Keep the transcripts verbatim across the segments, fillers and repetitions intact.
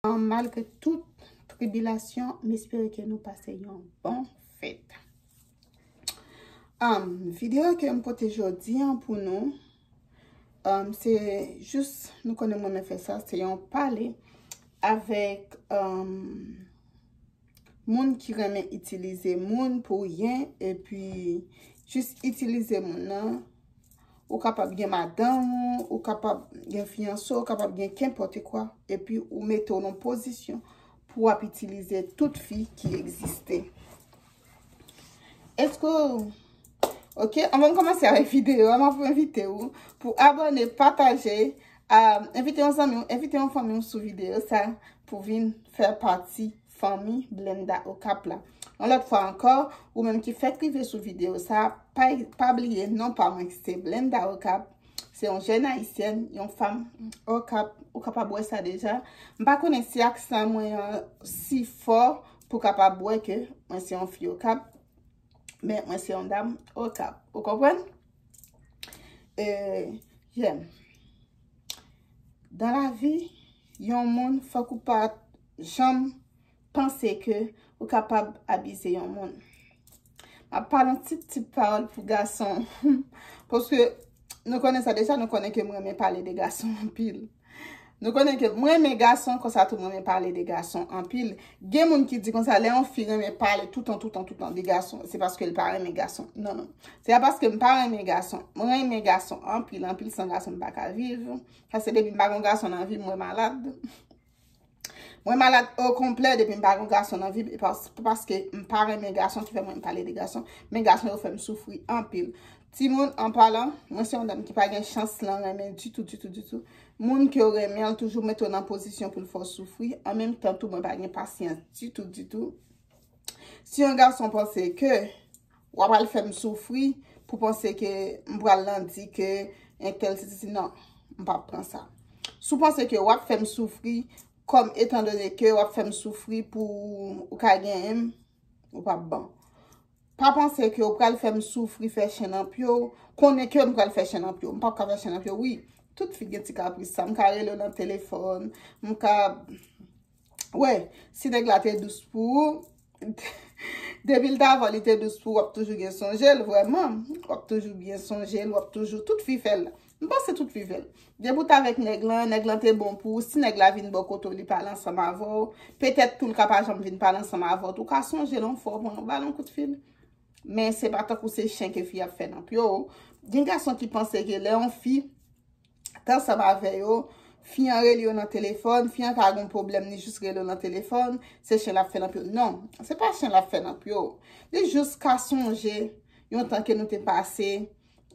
Malgre tout tribilasyon, m espere ke nou pase yon bon fèt. Videyo ke m pote jodi an pou nou, se jis, nou konnen mwen renmen fè sa, se yon pale avèk moun ki renmen itilize moun pou yen, epi jis itilize moun nan. Ou kapab gen madanm ou, ou kapab gen fiyanse w, ou kapab gen kenpòte kwa, epi ou mete w nan pozisyon pou w ap itilize tout fi ki egziste. Èske w... Ok, anvan m kòmanse avèk videyo a, m ap envite w pou abòne, pataje, envite yon zanmi w, envite yon fanmi w sou videyo sa pou vin fè pati fanmi Blenda Okap la. Yon lòt fwa ankò, ou menm ki fèk rive sou videyo sa, pa, pa bliye non pa mwen ki se Blenda Okap. Se yon jèn ayisyèn, yon fanm Okap, ou kapab wè sa deja. M pa konnen si aksan mwen an si fò pou kapab wè ke mwen se yon fi Okap, men mwen se yon dam Okap. Ou konprann? E, yeah. Dan lavi, yon moun fòk ou pa janm panse ke ou kapab abize yon moun. M ap pale yon ti, ti pawòl pou gason. Paske nou konnen sa deja, nou konnen ke mwen renmen pale de gason anpil. Nou konnen ke mwen renmen gason, konsa tou mwen renmen pale de gason anpil. Gen moun ki di konsa, lè yon fi renmen pale toutan, toutan, toutan de gason, se paske l pa renmen gason. Non, non. Se pa paske m pa renmen gason. Mwen renmen gason anpil, anpil, san gason m pa ka viv. Paske depi m pa gen gason nan vi m, mwen malad. Mwen malad o konplè depi m pa gen gason nan vi m, e pa paske m pa renmen gason ki fè mwen pale de gason, men gason yo fè m soufri anpil. Timoun, an palan, mwen se yon dam ki pa gen chans lan renmen ditou, ditou, ditou. Moun ke w renmen an toujou mete w nan pozisyon pou l fè w soufri. An menm tan tou, mwen pa gen pasyans ditou, ditou. Si yon gason panse ke w ap al fè m soufri pou panse ke m pral lan di ke entèl ti, ti, ti, non, m p ap pran sa. Si w panse ke w ap fè m soufri, kòm etandone ke w ap fè m soufri pou ou ka genyen m, ou p ap ban. Pa panse ke w pral fè m soufri, fè chen nan pye w, konnen ke m pral fè chen nan pye w. M p ap ka fè chen nan pye w, wi. Tout fi gen ti kapris sa. M ka rele w nan telefòn, m ka Wè, si nèg la te dous pou ou, depi l t avè w, li te dous pou ou, w ap toujou gen sonje l, vrèman. W ap toujou byen sonje l, w ap toujou, tout fi fè l. M panse tout fi fè l. Depi w t avèk nèg lan, nèg lan te bon pou ou, si nèg la vin bò kote w, li pale ansanm avè w, petèt tou l ka pa janm vin pale ansanm avè w tou, ou ka sonje l yon fwa, w pran, ba l yon kout fil. Men se pa tankou se chen ke fi ap fè nan pye w. Gen gason ki panse ke lè yon fi t ansanm avè yo, fi an rele yo nan telefòn, fi an ka gon pwoblèm, li jis rele w nan telefòn, se chen l ap fè nan pye w. Non, se pa chen l ap fè nan pye w. Li jis ka sonje yon tan ke nou te pase,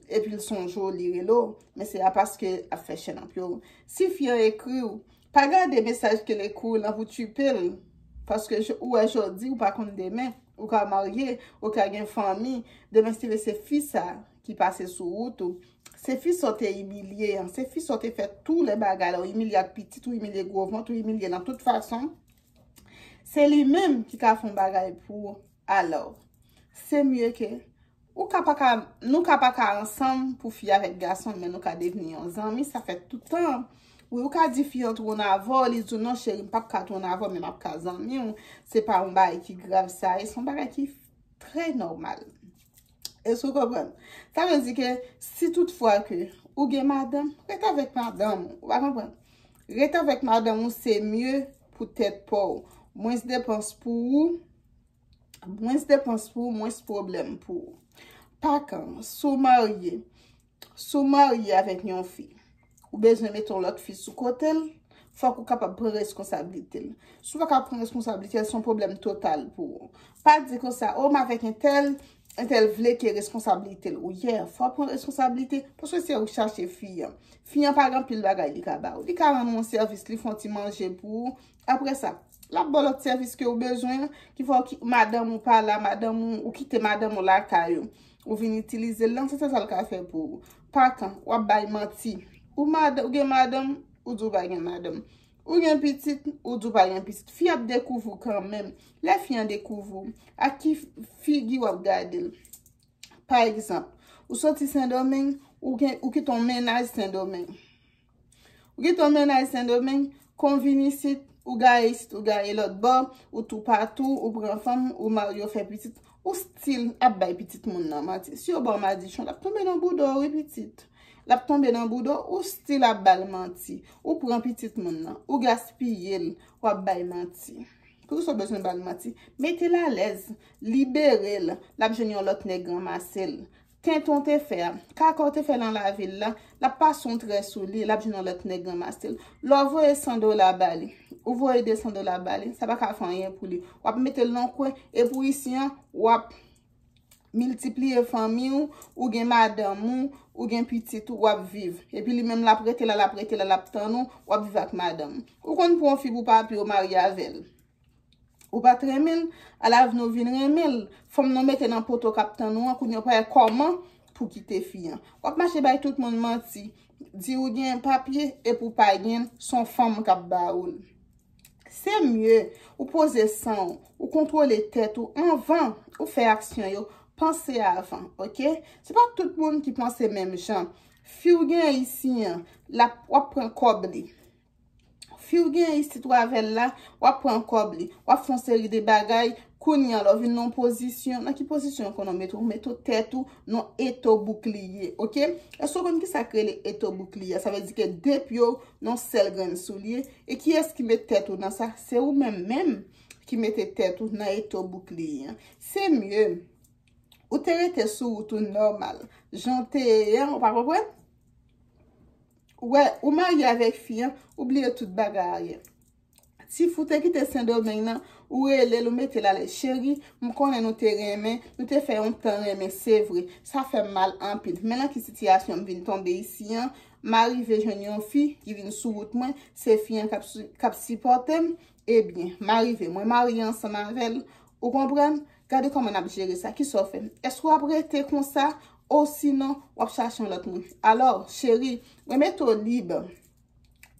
epi l sonje w, li rele w, men se pa paske l ap fè chen nan pye w. Si fi an ekri w, pa gade mesaj ke l ekri w lan pou tchipe l, paske ou wè jodi, ou pa konn demen, ou ka marye, ou ka gen fanmi, demen si Dye vle se fi sa ki pase sou wout ou, se fi sa w te imilye an, se fi sa w te fè tou lè bagay la, ou imilye ak pitit, ou imilye gwo vant, ou imilye nan tout fason. Se li menm ki ka fè yon bagay pou ou. Alò, se mye ke ou ka pa ka, nou ka pa ka ansanm pou fi avèk gason, men nou ka devni yon zanmi, sa fè tout tan. Wi, ou ka di fi an tounen avè w, li di w non cheri, m p ap ka tounen avè w, men m ap ka zanmi w. Se pa yon bagay ki grav sa ye, se yon bagay ki trè nòmal. Èske w konprann? Sa vle di ke si tout fwa ke ou gen madanm, ret avèk madanm ou. Ou pa konprann? Ret avèk madanm ou se mye pou tèt pa w. Mwens depans pou ou, mwens depans pou ou, mwens pwoblèm pou ou. Pa kan, si w marye, si w marye avèk yon fi, ou bezwen mete yon lòt fi sou kote l, fòk ou kapab pran reskonsablite l. Si w pa ka pran reskonsablite l, se yon pwoblèm total pou ou. Pa di konsa, o, m avèk entèl, entèl vle ke reskonsablite l. Ou ye, fò w pran reskonsablite, paske se ou k chache fi an. Fi an pa gen anpil bagay li ka ba ou. Li ka rann ou yon sèvis, li fè yon ti manje pou ou. Apre sa, l ap ba w lòt sèvis ke ou bezwen, ki fè w ki, madanm ou pa la, madanm ou, ou kite madanm ou lakay ou. Ou vin itilize l, lan se sa l ka fè pou ou. Pa kan, w ap bay manti. Ou madanm, ou gen madanm, ou di w pa gen madanm. Ou gen pitit, ou di w pa gen pitit. Fi ap dekouvri w kanmenm. Lè fi an dekouvri w, ak ki figi w ap gade l? Pa egzanp, ou soti Sendomeng, ou gen, ou kite yon mennaj Sendomeng. Ou kite yon mennaj Sendomeng, kon vin isit, Ou gaye isit, ou gaye lòt bò, ou toupatou, ou pran fanm, ou marye, ou fè pitit, ou still ap bay pitit moun nan manti. Si yo ba w madichon, l ap tonbe nan bouda w, wi, pitit. L ap tonbe nan bouda w, ou still ap ba l manti. Ou pran pitit moun nan, ou gaspiye l, w ap bay manti. Poukisa w bezwen ba l manti? Mete l alèz, libere l, l ap jwenn yon lòt nèg ranmase l. Tenten w te fè a, kaka w te fè nan lavil la, l ap pase yon trè sou li, l ap jwenn yon lòt nèg ranmase l. Lè w voye san dola ba li, ou voye de san dola ba li, sa pa ka fè anyen pou li. W ap mete l nan kwen, e pou isi an, w ap miltipliye fanmi w, ou gen madanm ou, ou gen pitit ou, w ap viv. Epi li menm l ap rete la, l ap rete la, l ap tann ou, w ap viv ak madanm ou. Ou konn pran yon fi pou papye w marye avè l. Ou pa t renmen l, alavni w vin renmen l. Fanm nan w mete nan poto k ap tann ou an, kounye a w pa wè kòman pou kite fi an. W ap mache bay tout moun manti, di ou gen papye, epi w pa gen l, se yon fanm k ap ba ou l. Se mye ou poze san w, ou kontwole tèt ou anvan ou fè aksyon yo, panse avan, oke? Se pa tout moun ki panse menm jan. Fi w gen isi an, l ap, w ap pran kòb li. Fi w gen isit ou avè l la, w ap pran kòb li, w ap fè yon seri de bagay, kounye a lè w vin nan yon pozisyon, nan ki pozisyon yo konnen w mete w, w mete w tèt ou nan eto boukliye, oke? Èske w konn kisa k rele eto boukliye a? Sa vle di ke de pye w nan yon sèl grenn soulye, e kiyès ki met tèt ou nan sa? Se ou menm menm ki mete tèt ou nan eto boukliye an. Se mye ou te rete sou wout ou nòmal, jan w te ye an, ou pa konprann? Ou wè, ou marye avèk fi an, ou bliye tout bagay ayè. Ti fi w te kite Sendomeng nan, ou rele l, ou mete l alèz. Cheri, m konnen nou te renmen, nou te fè yon tan renmen, se vre. Sa fè m mal anpil. Men nan ki sitiyasyon m vin tonbe isi an, m arive jwenn yon fi ki vin sou wout mwen, se fi an k ap si-, k ap sipòte m. Ebyen, m arive, mwen marye ansanm avè l. Ou konprann? Gade kòman n ap jere sa. Kisa w fè? Èske w ap rete konsa? Osinon, w ap chache yon lòt moun? Alò, cheri, mwen mete w lib.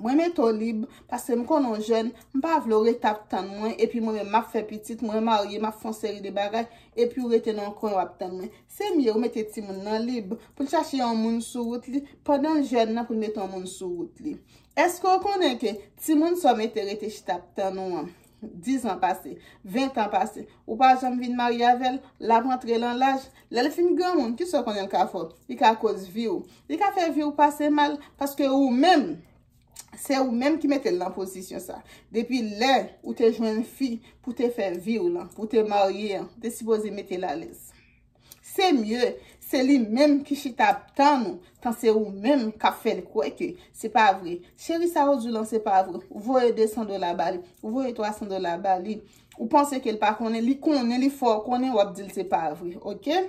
Mwen mete w lib, paske m konnen w jèn, m pa vle w rete ap tann mwen, epi mwen menm m ap fè pitit, mwen marye, m ap fè yon seri de bagay, epi w rete nan yon kwen w ap tann mwen. Se mye w mete timoun nan lib, pou l chache yon moun sou wout li, pandan l jèn nan pou l mete yon moun sou wout li. Èske w konnen ke timoun sa w mete rete chita ap tann ou an, diz an pase, ven tan pase, ou pa janm vin marye avè l, l ap antre lan laj, lè l fin granmoun, kisa w konnen l ka fè w? Li ka koz vi w. Li ka fè vi w pase mal, paske ou menm, se ou menm ki mete l nan pozisyon sa. Depi lè ou te jwenn fi pou te fè vi w lan, pou te marye an, ou te sipoze mete l alèz. Se mye, se li menm ki chita ap tann ou, tan se ou menm k ap fè l kwè ke se pa vre. Cheri, sa yo di w lan se pa vre. Ou voye de san dola ba li, ou voye twa san dola ba li. Ou panse ke l pa konnen, li konnen, li fè w konnen, w ap di l se pa vre, oke?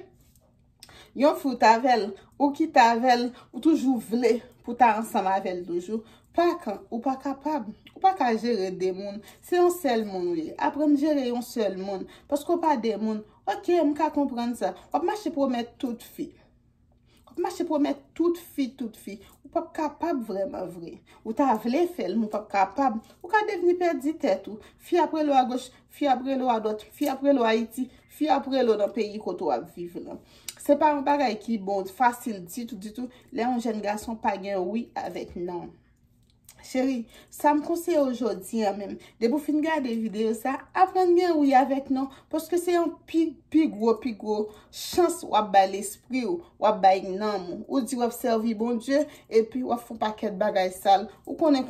Yon fi w t avè l, ou kite avè l, ou toujou vle pou w ta ansanm avè l toujou. Pa kan, ou pa kapab, ou pa ka jere de moun. Se yon sèl moun ou ye. Aprann jere yon sèl moun, paske w pa de moun. Oke, m ka konprann sa. W ap mache pwomèt tout fi. W ap mache pwomèt tout fi, tout fi. Ou p ap kapab vrèman vre. Ou ta vle fè l, men w p ap kapab. Ou ka devni pèdi tèt ou. Fi ap rele w agoch, fi ap rele w adwat, fi ap rele w Ayiti, fi ap rele w nan peyi kote w ap viv lan. Se pa yon bagay ki bon, fasil ditou, ditou, lè yon jèn gason pa gen wi avèk non. Cheri, sa m konseye w jodi a menm, depi w fin gade videyo sa, aprann gen wi avèk non, paske se yon pi, pi gwo, pi gwo chans w ap bay lespri w, w ap bay nanm ou. Ou di w ap sèvi Bondye, epi w ap fè yon pakèt bagay sal. Ou konnen